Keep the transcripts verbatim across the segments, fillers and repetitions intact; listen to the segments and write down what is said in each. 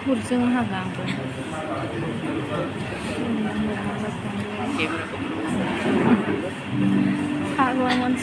Kurchung ha gang. Kha wngmani.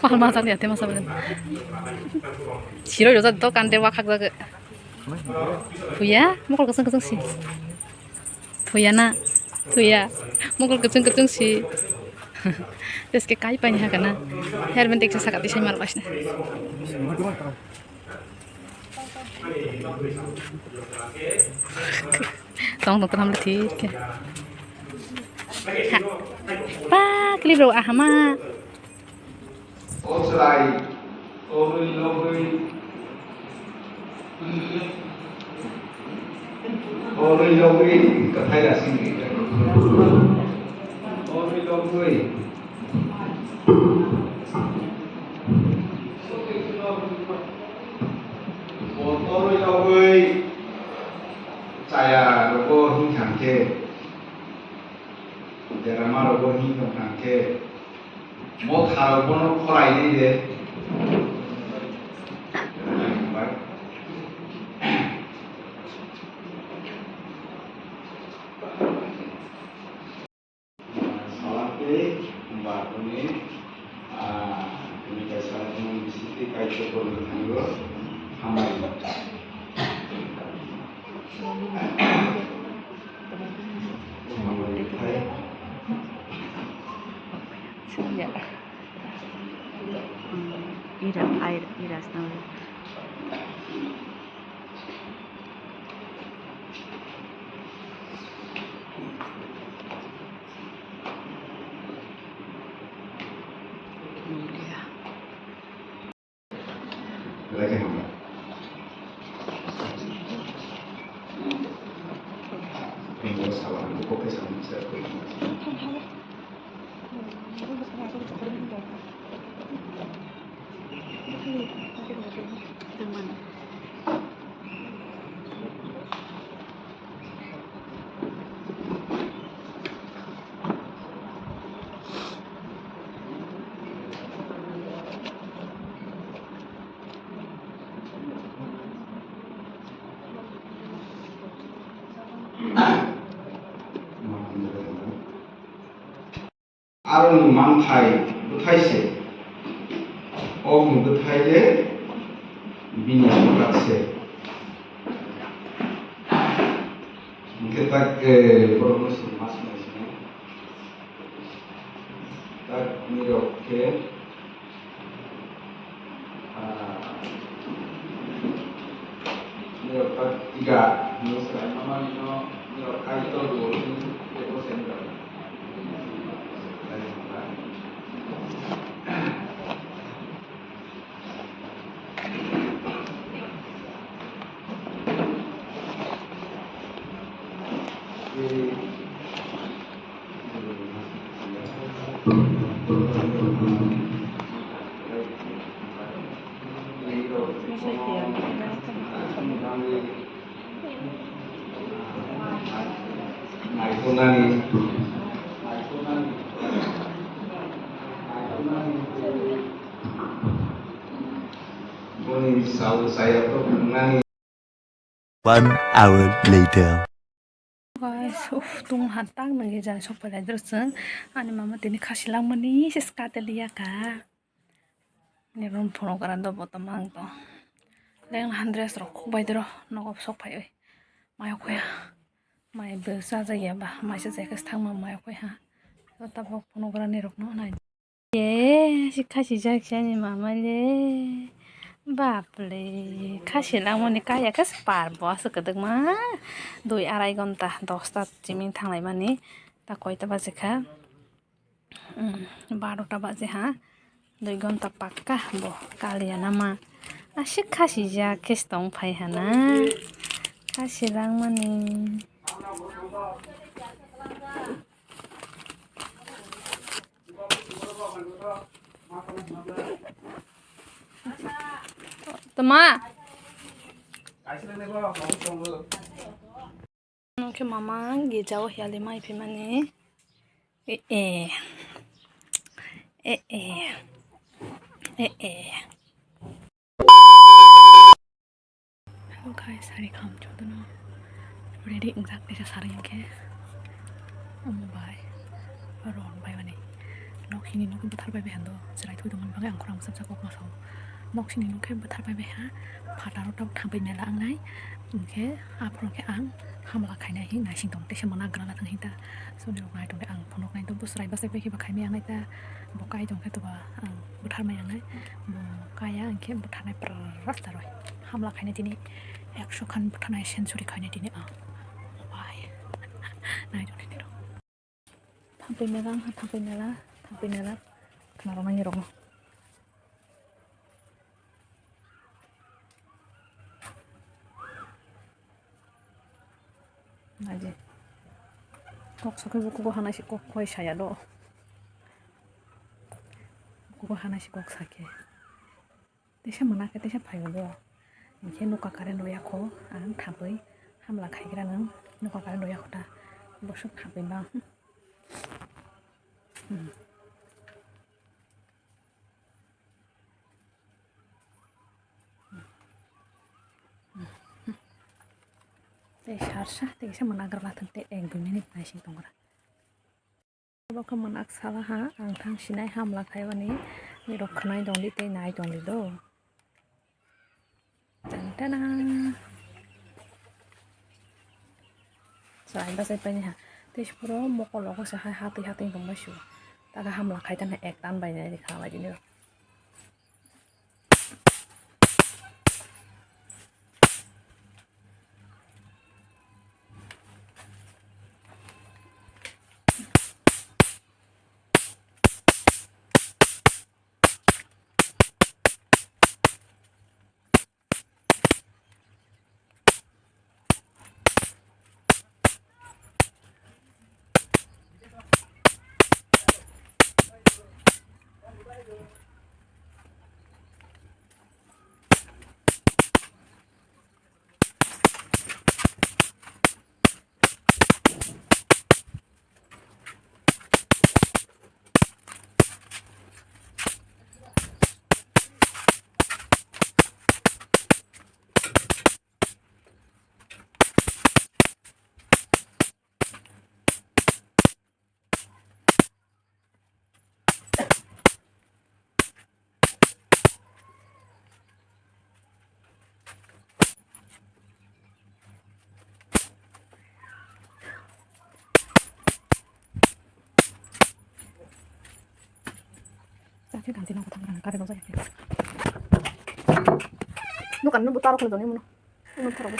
Palma jani ate masa belen. Siroi roja to kande wa khak jaga. Thuya, mokol kasang kasang si. Thuya na, thuya. Mokol kasang kasang si. Teske kai pani ha kana. Her ben teksa sakati sai mar basna. Tong tong tong hamle thir khe. Ha. Pa, clip rok ahama. O chwrai, torwi logwi, torwi logwi, kwthai rasing. Torwi logwi. Bo torwi logwi chaya rogo hing thang khe, derama rogo hing tong thang khe, motha rok bono khorai nai de. Salak tei hwnba hwnwi, ah, hwnwi kaisa hwnwi sitwi kaitor borokni thani-o hambai. Hambai khai. Ira, ai, ira, snow. Aroni manthai bwthai se, o bwthai le bini bwkak se. Hwnkhe tak, eh, borokno se ma swnai swnai. Tak nirok khe, ah, nirok tak tiga, nirok sai mama nino, nirok Kaitor bo, nirok bo sendal. One hour later. Guys, uff, tung ha tak nang jani sok pai lai dro chwng. Ani mama tini khasi langmani se skate liya ka. Ni rom phunuk gra do bo tamo ang to. Leng handres rok khuk bai dro nogo sok pai oi. Mayo khoya. Mai bo cha jaya ba, mai cha jaya khe thangma mayo khoya. To tabok phunuk gra ni rok no nai. Ye, si khasi jak si ani mama le. Bap le, khasi langmani kaya khe se par bo aswk kwdwkma. Dui arai gonta, dosta chiming thanglaimani. Ta koita baje kha? Umm, barota baje ha. Dui gonta pakka bo kaliya nama. Aswk khasi jak khe se tong phai hana. Khasi langmani. Tama. Nokhe mama gija o hiyali mai phimani. E, e. E, e. E, e. Hello guys, hari kham jotono ready wngjak teisa sarwi hinkhe omo bai ron bai mani nok sini nok bwthar bai bai hando chwrai thwi tongmani bagwi ang khorang bwsajak kok masao nok sini nok khe bwthar bai bai ha phataro tok thangwi mela wngnai hinkhe aphuru khe ang hamla khainai hin naising tong teisa mona gra la thang hinta soni rok nai tongde ang phunuk nai to bwswrai bwsai bai khe ba khaimaya nai ta bo kai tong khe to ba ang bwthar maya nai bo kaya hinkhe bwthar nai prak ta roi. Hamla khainai tini ekso khan bwtharnai century khainai tini ang. Bai. Nai rok nini rok. Thangpui mela wngkha, thangpui mela, thangpui mela. Khna rw mani rok no. Naidi. Kok sakhe bukugo hanai se kok koi saya do. Bukugo hanai se kok sakhe. Teisa mwnakhe teisa phaio bo. Hinkhe nokha current rw yakho ang thapwi hamla khaigra nang nokha current rw yakho ta bosok thapwi ma. Hmm. Tei sarsa teisa mwnagra lathang tei ek dui minute naising tongra. Obo khe mwnak salaha ang thang sinai hamla khaimani nirok khwnai tongdi tei nai tongdi do. Tang tana. Chwrai bachai paini ha. Tei siporo mokol rogo se hai hatwi hatwi tongbai sio. Taga hamla khai tana ek tan bai nai rikha bai dini. Sakhe ganti nang kothang nang kare rojak ya. Nukan nu butaro kholo joni muno. Unu tharo.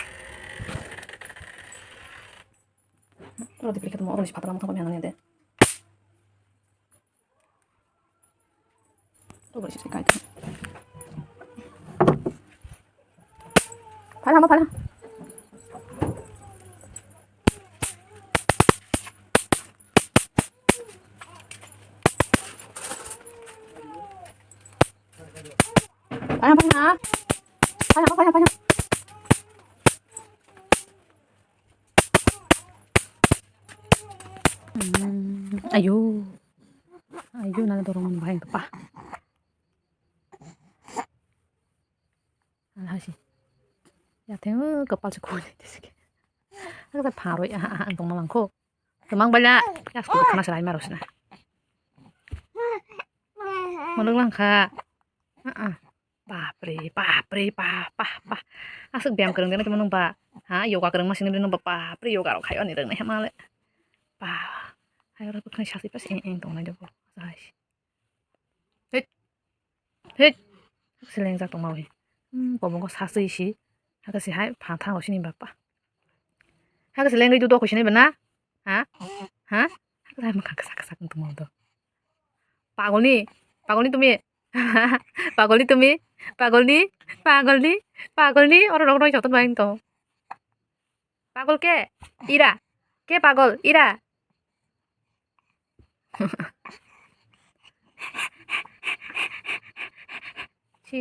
Oro dipri khatmo oro si phatala mukha bani hanani de. Phala, ma phala. Phala, phala. Hmm, ayo. Ayo, nana dorong man bahai pa. Alhasi. Ya, teng, eh, kapal se khoi nai tisi ke. Ang sa pharoi, ah, ah, ang tong malang kho. Tamang bala, ya, school khana salai maro sina. Mulung lang kha. Ah, ah. Bapre, bapre, pa, pa, pa. Aswk biyam kwrwng de nang ba. Ha, yoga kwrwng ma sini ba, bapre, yoga rok khai ani rwng nai ha male. Pa. Hai oro bwkhani sasi pas eng eng tong nai de bo. Hai. Hit. Hit. Seleng jak tong ma wi. Hmm, kobongo sasi si. Haka si hai pha thango sini bapa. Haka seleng ri do ko sini ba na. Ha? Ha? Haka sai ma kaka kaka kaka tong ma do. Pagolni, pagolni tumi. Pagolni tumi. Pagolni, pagolni, pagolni. Oro rok roi joto bai to. Pagol ke? Ira. Ke pagol? Ira. Chi.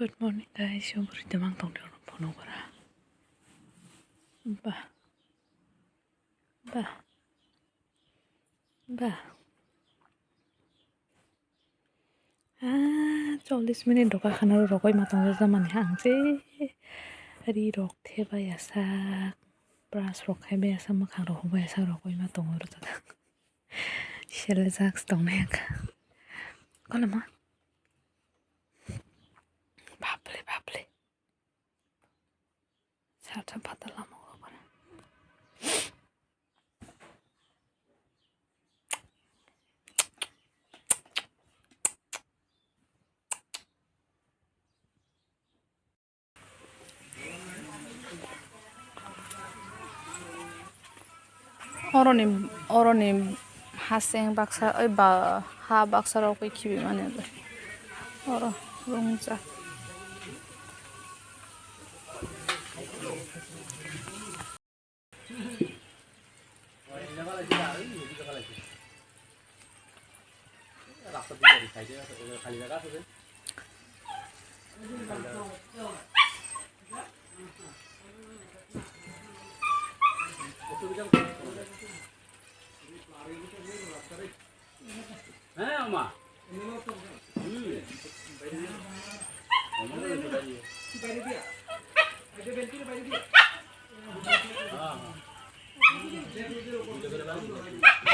Good morning, guys. Yung beri demang tong di orang pono bara. Bah. Bah. Bah. Ah, chollish minute doka khana rogoi ma tong jamani hang se. Ri rok the bai asa. Brush rok khai bai asa, makhang rok bai asa rogoi ma tong ro jaga. Sel jak tong nai ka. Kono ma. Bapre, bapre. Sal sal phatar lama o bara. Oroni, oroni haseng baksa, oi ba, ha baksa rok bai khibi mani. Oro rungja. হ্যাঁ, আমা। হুম। হ্যাঁ, হ্যাঁ।